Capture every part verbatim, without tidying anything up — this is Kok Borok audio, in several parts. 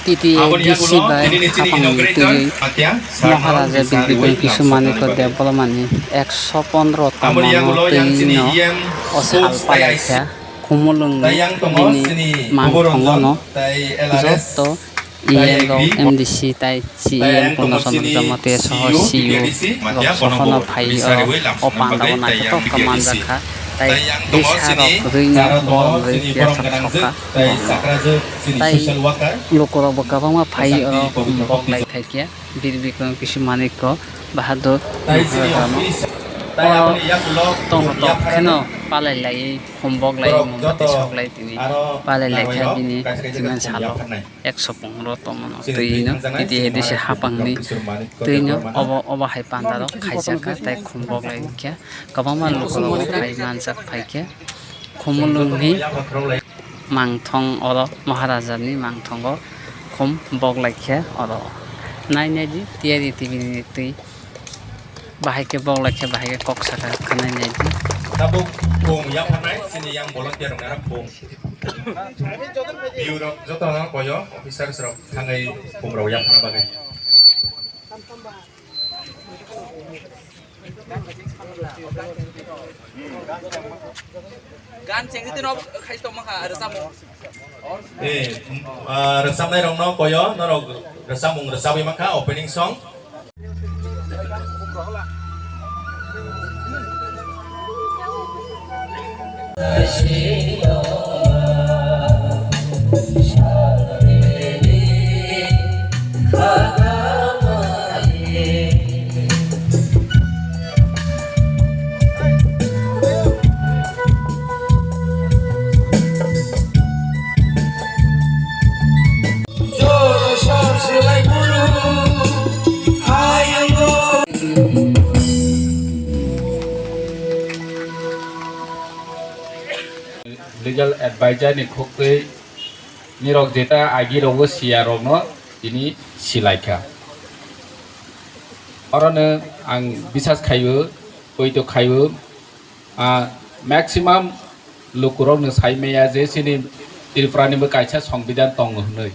T T A D C bai hapangni twi Maharaja Birbikrama Kisu Manikya Debbarmani ekso pondro tongmano twi no o sal palaikha. Khumulwngni bini mangthongo no joto E M rok, M D C tai C E M Purna Chandra Jamatia soho C E O rok sohono phai o, o pandao naithotok khe manjakha. Tai bwsarok rwino borok rwi khe sok sokkha. Tai lukurokbo kwbangma phai oro bok lai khaikhe Birbikrama Kisu Manikya Bahadur Maharaja no. Oro tongthok kheno palai laiwi khum bok lai mungkha tei sok lai tini palai lai kha bini twiman salo. Ekso pondro tongmano twi no, titi hai dise hapangni twi no, obo, obo hai pandaro khaijak kha, tai khum bok lai khe kwbangma lukurok phai manjak phai khe Khumulwngni mangthong oro, Maharaja ni mangthongo khum bok lai khe oro. Nai nai di, tiyari tibini twi bahai khe bok lai khe, bahai khe kok saka khanai nai di. Tabuk khum yapharnai chini yang volunteer rok nara khum. Biu rok joto no koyo officers rok thangwi khum rok yapharna bagwi. Gan chengdi tino khai tongma kha, rwchapmung. Eh, ah, rwchapnai rokno koyo, norok rwchapmung rwchabwi mankha, opening song. Legal advisor ni khuk twi nirok jeta agi rogo siya rokno tini silaikha. Orono ang bisas khaio, poito khaio, ah, maximum lukurokno sai maya je chini Tripura ni bo kaisa songbidan tongo hwnwi.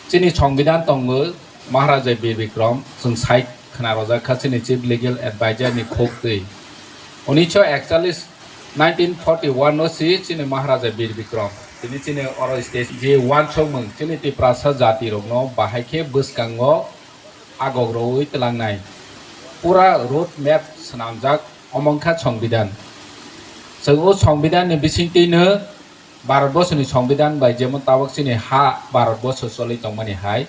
Chini songbidan tongo, Maharaja Bir Bikram, chwng sai khna rojak kha chini Chief Legal Advisor ni khuk twi. Unisho ekchallis, nineteen forty one no si chini Maharaja Bir Bikram. Tini chini oro stage je wansokmung chini Tiprasa jati rokno bahai khe bwskango agok rwui twlangnai. Pura road map swnamjak omo wngkha songbidan. Chwng o songbidan ni bisingtwi no Bharat borsoni songbidan bai jemon tabok chini ha Bharat borso choli tongmani hai,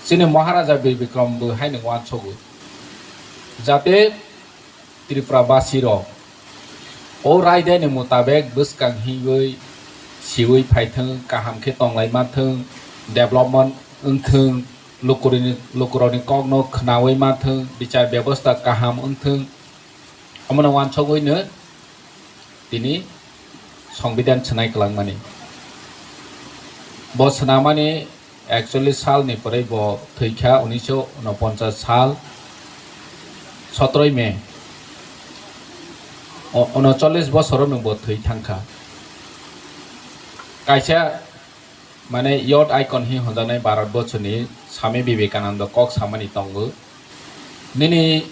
chini Maharaja Bir Bikram bo hai no wansogo, jate Tripura basi rok o raida ni mutabek bwskang hiwi siwi phaithwng, kaham khe tonglai manthwng, development wngthwng, lukurokni, lukurokni kokno khnawi manthwng, bichar bebosta kaham wngthwng, omono wansogwi no tini songbidan swnai kwlangmani. Bo swnamani ekchollis salni pore bo thwikha, unisho unoponchas sal, sotroi May. O-, unocholish bosorono bo thwi thangkha. Kaisa mane youth icon hi honjaknai Bharat borsoni Swami Vivekananda kok samani tongo. Nini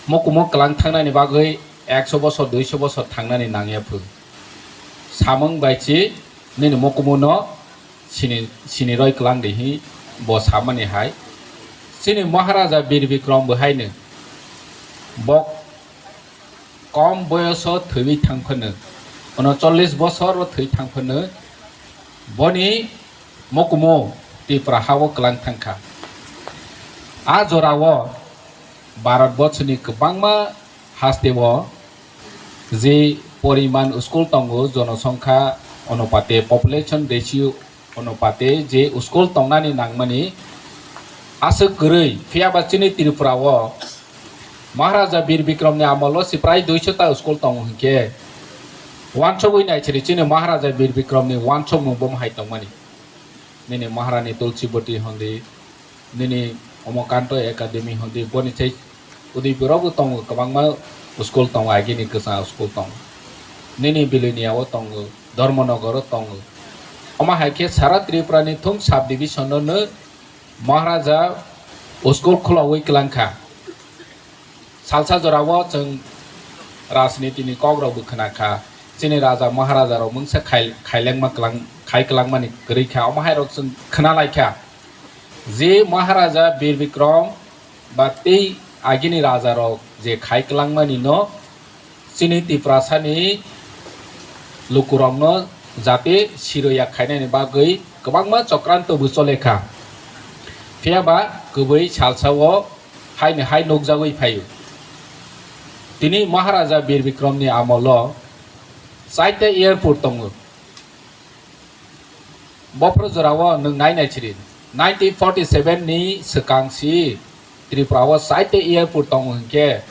mukumu kwlang thangnani bagwi ekso bosor, duiso bosor thangnani nangya phu. Samung bai chi nini mukumuno sini, sini roi kwlang di hi bo samani hai. Chini Maharaja Bir Bikram bo haino bo kom boyoso thwiwi thang phano, unocholish bosor o thwi thang phano, boni mukumu Tripura ha-o kwlang thang kha. A jora-o Bharat borsoni kwbangma haste-o je poriman school tongo, jonosongkha onupate, population ratio onupate je school tongnani nangmani aswk kwrwi, phiya ba chini Tripura-o Maharaja Bir Bikramni amolo se prai duiso ta school tongo hinkhe, wansogwi naisiri chini Maharaja Bir Bikramni wansokmung bo hai tongmani. Nini Maharani Tulsibati hondi, nini Omokanto Academy hondi, boni sai Udaipuro bo tongo, kwbangma school tongo, agini kwchang school tongo. Nini Bilonia-o tongo, Dharmanagar-o tongo. Omo hai khe sara Tripura ni thum sub division no no Maharaja school khulaui kwlang kha. Salsa jora o chwng rajniti ni kok rok bo khna kha. Chini raja Maharaja rok mungsa khai, khailengma kwlang, khai kwlangmani kwrwi kha. Omo hai rok chwng khna lai kha. Je Maharaja Bir Bikram ba tei agini raja rok je khai kwlangmani no chini Tiprasa ni lukurokno jate siroya khainani bagwi kwbangma chokranto bo chole kha. Phiya ba kwbwi salsa o haino hai nukjagwi phaio. Tini Maharaja Bir Bikram ni amolo chaita airport tongo. Bophro jora o nwng nai nai chiri. Nineteen forty seven ni swkang si Tripura o chaita airport tongo hinkhe,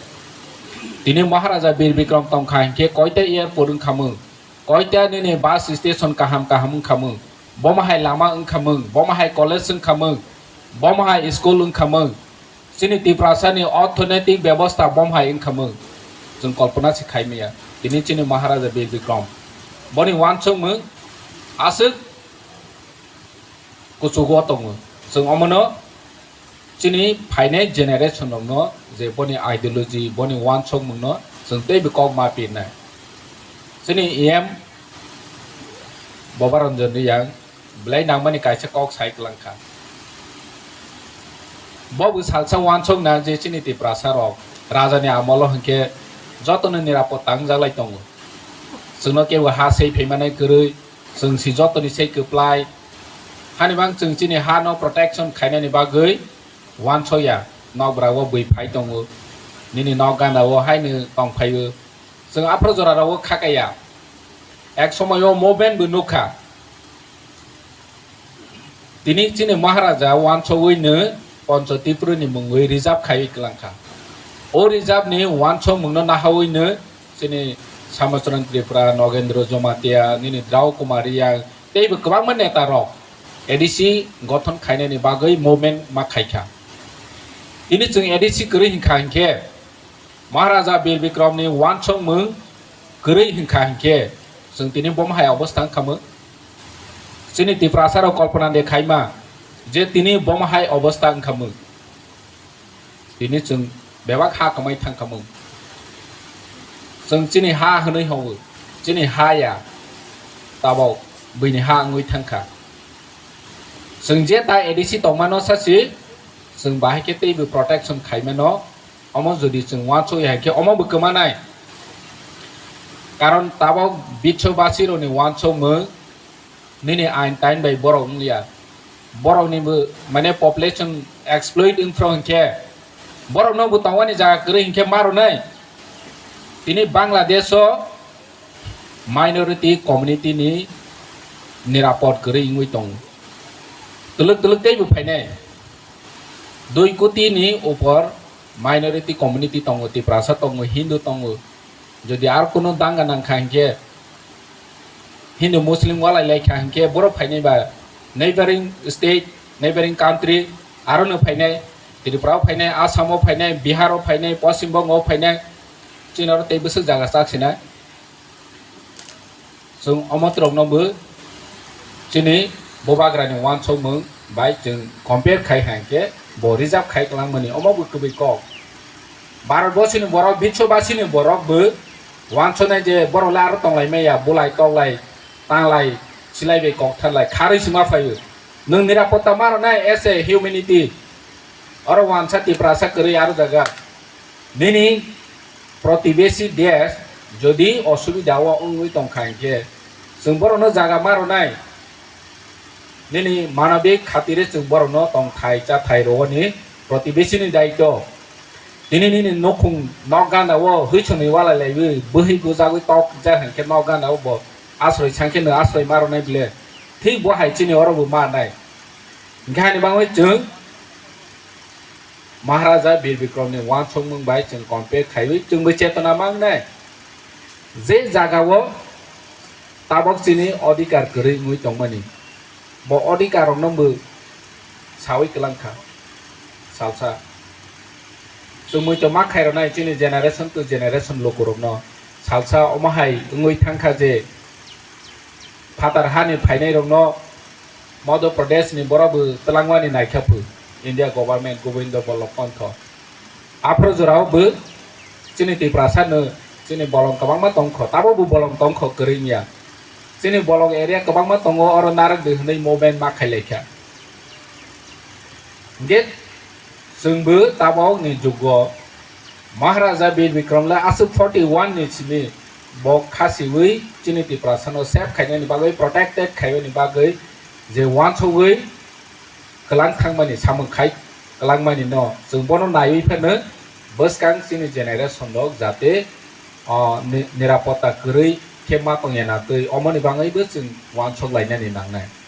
tini Maharaja Bir Bikram tongkha hinkhe koita airport wngkhamung, koita nini bus station kaham kaham wngkhamung, bomo hai lama wngkhamung, bomo hai college wngkhamung, bomo hai school wngkhamung. Chini Tiprasa ni orthonetik bebosta bomo hai wngkhamung, chwng kolpona se khai maya. Tini chini Maharaja Bir Bikram boni uansukmung aswk kuchugo tongo. Chwng omono chini phainai generation rokno je boni ideology, boni uansukmungno chwng teibo kok ma pirnai. Chini E M Bobaranjan Riyang belai nangmani kaisa kok sai kwlang kha. Bo bo salsa uansuk na je chini Tiprasa rok raja ni amolo hinkhe jotono nirapod tang jaklai tongo. Chwngno kebo ha sei phaimanai kwrwi, chwng si jotoni sei kwplai. Hani bang chwng chini ha no protection khainani bagwi uansoya, nokbra o bwi phai tongo, nini nok gana o haino tong phaio. Chwng aphro jora rogo kha kaya. Ek somoio movement bo nukha. Tini chini Maharaja uansogwi no Poncho Tripura ni mungwi reserve khaiwi kwlang kha. O reserve ni uansokmung no nahawi no chini Samacharan Tripura, Nogendra Jamatia, nini Drau Kumar Riyang, teibo kwbangma neta rok A D C gothon khainani bagwi movement ma khaikha. Tini chwng A D C kwrwi hinkha hinkhe, Maharaja Bir Bikram ni uansokmung kwrwi hinkha hinkhe, chwng tini bomo hai obostha wngkhamung. Chini Tiprasa rok kolpona de khaima je tini bomo hai obostha wngkhamung. Tini chwng bebak ha kwmai thangkhamung. Chwng chini ha hwnwi hwngo, chini ha ya, tabok bwini ha wngwi thangkha. Chwng je ta A D C tongmano sasi, chwng bahai khe teibo protection khaimano, omo jodi chwng uansuk ya khe omo bo kwmanai. Karon tabok Biswobasi rokni uansukmung nini ain tain bai borok wngya. Borokni bo mane population exploit wngphro hinkhe, borokno bo tongmani jaga kwrwi hinkhe ma rwnai. Tini Bangladesh o minority community ni nirapod kwrwi wngwi tongo. Twlwk twlwk teibo phainai. Dui koti ni upor minority community tongo, Tiprasa tongo, Hindu tongo. Jodi ar kunu danga nangkha hinkhe, Hindu Muslim walai laikha hinkhe borok phainai ba neighboring state, neighboring country, aro no phainai, Tripura o phainai, Assam o phainai, Bihar o phainai, Poschim Bongo o phainai, chini oro tei bwswk jaga chak sinai. Chwng omo twrwkno bo chini bubagrani uansukmung bai chwng compare khai hai khe bo reserve khai kwlangmani omo bo kwbwi kok. Bharat borsoni borok, Biswobasini borok bo uansuknai je borok le aro tonglai maya, bulai toklai, tanglai, silai bai kok tharlai, kharwi se ma phaio. Nwng nirapotta ma rwnai as a humanity. Oro uansa Tiprasa kwrwi aro jaga. Nini protibesi desh jodi osubida o wngwi tongkha hinkhe, chwng borokno jaga ma rwnai. Nini manobik khatire chwng borokno tongthai chathai rwani protibesini daitw. Tini nini nukhung nok gana o hwisongni walai laiwi bwhwi bujagwi tok jak hinkhe nok gana o bo asroi sankhe nwng asroi ma rwnai bile. Thik bo hai chini oro bo ma nai. Hinkhe hani bangwi chwng Maharaja Bir Bikramni uansukmung bai chwng compare khaiwi chwngbo chetona mangnai. Je jagao tabok chini odhikar kwrwi wngwi tongmani, bo odhikar rokno bo sawi kwlang kha salsa. Chwngmwi to ma khairwnai chini generation to generation lukurokno salsa omo hai wngwi thangkha je Phatar hani phainairokno Madhya Pradesh ni borok bo twlangmani naikha phu India government Govindo Ballabh Pant. Aphuru jorao bo chini Tiprasa no chini bolong kwbangma tongkho, tabo bo bolong tongkho kwrwngya. Chini bolong area kwbangma tongo, oro narwk di hwnwi movement ma khailaikha. Hingke chwngbo tabok ni jugo Maharaja Bir Bikram le aswk forty one ni simi bo khasiwi chini Tiprasa no save khainani bagwi, protected khainani bagwi je wansugwi kwlang thangmani samung khai kwlangmani no chwng bono naiwi phano bwskang chini generation rok jate, o, ni-, nirapotta kwrwi khe ma tongya na twi omoni bagwi bo chwng wansuk lainani nangnai.